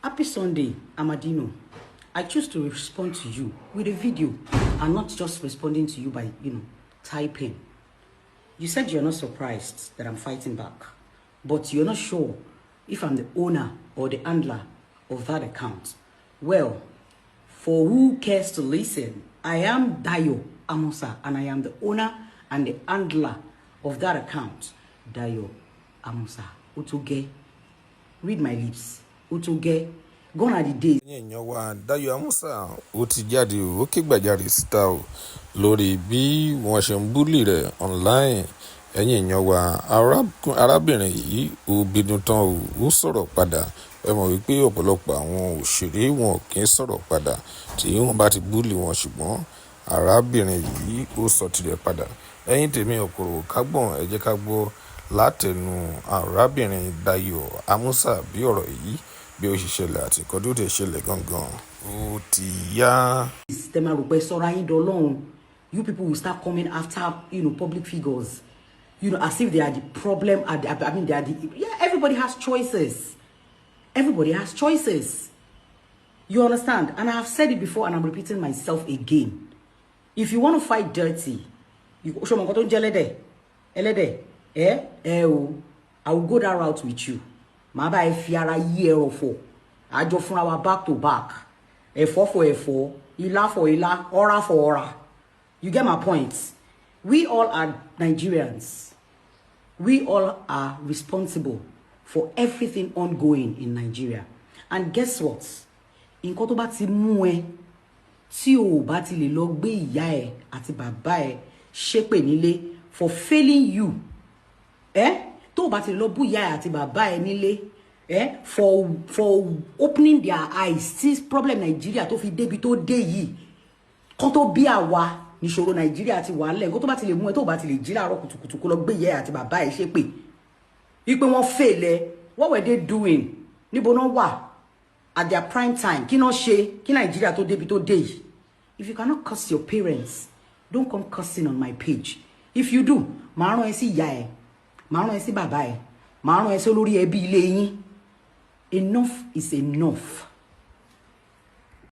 Happy Sunday, Amadino. I choose to respond to you with a video and not just responding to you by typing. You said you're not surprised that I'm fighting back, but you're not sure if I'm the owner or the handler of that account. Well, for who cares to listen, I am Dayo Amusa, and I am the owner and the handler of that account. Dayo Amusa. Otoge. Read my lips. Otoge. Gone are the days. Ẹ̀yin èèyàn wa, Dayo Amusa ó ti jáde, ó ké gbàjarè síta o lórí bí wọ́n ṣe ń bully rẹ̀ online. Ẹ̀yin èèyàn wa, arábìnrin yìí ó bínú tán o, ó sọ̀rọ̀ padà. Ẹ mọ̀ wípé ọ̀pọ̀lọpọ̀ àwọn òṣèré wọn kì í sọ̀rọ̀ padà tí wọ́n bá ti bully wọn, ṣùgbọ́n arábìnrin yìí ó sọ tirẹ̀ padà. Ẹ̀yin tèmi, ọ̀pọ̀rọ̀ kágbọ̀n, ẹ jẹ́ ká gbọ́ látẹnu arábìnrin Dayo Amusa bí ọ̀rọ̀ yìí bí ó ṣe ṣẹlẹ̀ àti nǹkan tó tẹ̀ ṣẹlẹ̀ gangan. Ó ti yá. Tẹ́ máa rò pé sọ́ra yín dọ́lọ́run. You people will start coming after public figures as if they are the problem. I mean, they are the yeah, everybody has choices. Everybody has choices, you understand? And I have said it before and I'm repeating myself again: if you want to fight dirty, you ṣé o mọ nǹkan tó ń jẹ́ ẹlẹ́dẹ̀? Ẹlẹ́dẹ̀ ẹ ẹ o. I will go that route with you. Màá bá ẹ fi ara yí ẹrọ̀fọ̀ àjọ fúnra wa back to back, ẹ̀fọ́ for ẹ̀fọ́, ilá for ilá, ọ̀rá for ọ̀rá. You get my point? We all are Nigerians. We all are responsible for everything ongoing in Nigeria. And guess what? Nǹkan tó bá ti mú ẹ tí o ò bá ti lè lọ gbé ìyá ẹ àti bàbá ẹ ṣépè nílé for failing you, ẹ tó o bá ti lè lọ bú ìyá ẹ àti bàbá ẹ nílé for opening their eyes tí problem Nigeria tó fi débi tó dé yìí, kán tó bí àwa níṣòro Nàìjíríà ti wà lẹ̀. Nǹkan tó bá ti lè mú ẹ tó bá ti lè jí láàárọ̀ kùtùkùtù kó lọ gbé ìyá ẹ àti bàbá ẹ ṣépè wípé wọ́n fail ẹ, what were they doing? Níbo náà wà at their prime time? Kí náà ṣe kí Nàìjíríà tó débi tó dé yìí? If you cannot curse your parents, don't come cursing on my page. If you do, màá rán ẹ sí ìyá ẹ, màá rán ẹ sí bàbá ẹ, màá rán ẹ sí olórí ẹbí ilé yín. Enough is enough.